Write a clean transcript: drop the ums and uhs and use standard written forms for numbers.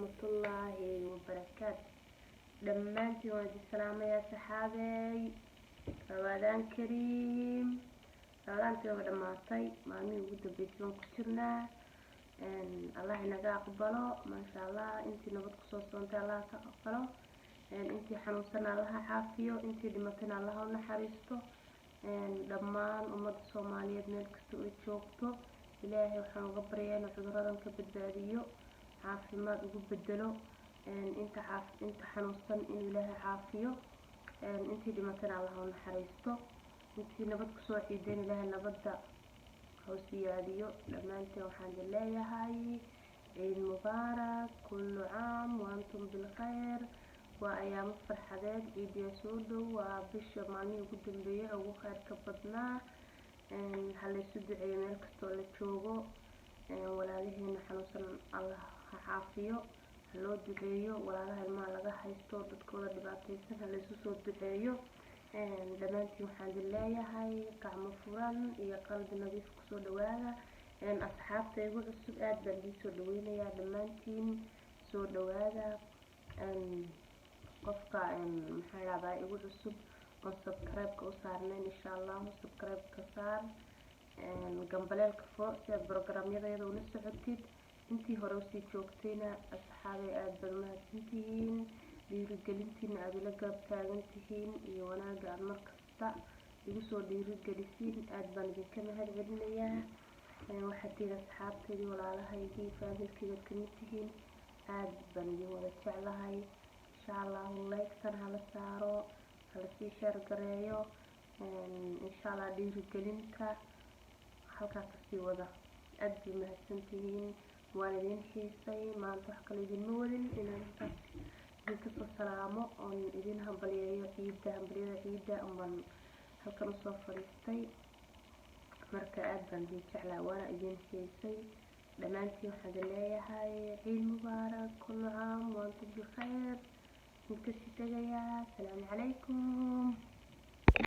Waraxmatullaahi wabarakaatu. Dhammaantiin waan idin salaamayaa, saxaabey. Ramadaan kariim. Ramadaantii waa dhammaatay, maalmihii ugu dambeysay baan ku jirnaa. Allah inaga aqbalo, maasha Allah. Intii nabad kusoo soontay Allah ka aqbalo, intii xanuunsan Allaha caafiyo, intii dhimatayna Allaha u naxariisto. Dhammaan ummadda Soomaaliyeed meel kasta oo joogto, Ilaahay waxaan uga baryaa inuu cuduradan ka badbaadiyo, caafimaad ugu bedelo. Inta caaf inta xanuunsan inuu Ilaahay caafiyo, intii dhimatayna Allah u naxariisto, intii nabad kusoo ciideen Ilaahay nabadda ha u siyaadiyo. Dhammaanteen waxaan idin leeyahay ciid mubaarak, kullu caam wa antum bilkhayr. Waa ayaamo farxadeed, ciidiya soo dhow, waa bisha maalmihii ugu dambeeyay ugu khayrka badnaa. Ha laysu duceeyo meel kastoo la joogo. Walaalaheena xanuunsan Allah ha caafiyo, ha loo duceeyo. Walaalaha ilmaha laga haysto, dadkooda dhibaataysan, ha laysu soo duceeyo. Dhammaantiin waxaan idin leeyahay gacmo furan iyo qalbi nadiif kusoo dhawaada. Asxaabta igu cusub aad baan idiin soo dhaweynayaa, dhammaantiin soo dhawaada. Qofka, maxaa dhahdaa, igu cusub oon subscribe-ka u saarnayn, insha Allahu subscribe-ka saar, gambaleelka furo si aad programyadayada ula socotid. Intii hore usii joogtayna, asxaabay, aada baad umahadsantihiin dhiirigelintiina aada ila garab taagan tihiin iyo wanaaga aada markasta igu soo dhiirigelisiin. Aada baan idinka mahad celinayaa. Waxaad tihiin asxaabtaydii, walaalahaygii, faamilkaygaad kamid tihiin. Aada baan idin wada jeclahay. Insha Allahu like-tan hala saaro, hala sii share gareeyo, insha Allah. Dhiirigelinta halkaa kasii wada. Aada bay mahadsantihiin, waan idin xiisay. Maanta wax kale idinma wadin, inaan intaas idinka soo salaamo oon idin hambalyeeyo ciidda, hambalyada ciidda unbaan halkan usoo fadhiistay. Marka aada baan idin jeclaa, waana idin xiisay. Dhammaantiin waxaan idin leeyahay ciid mubaarak, kullu caam wa antum bikhayr. Idinka sii tegayaa, asalaamu calaykum.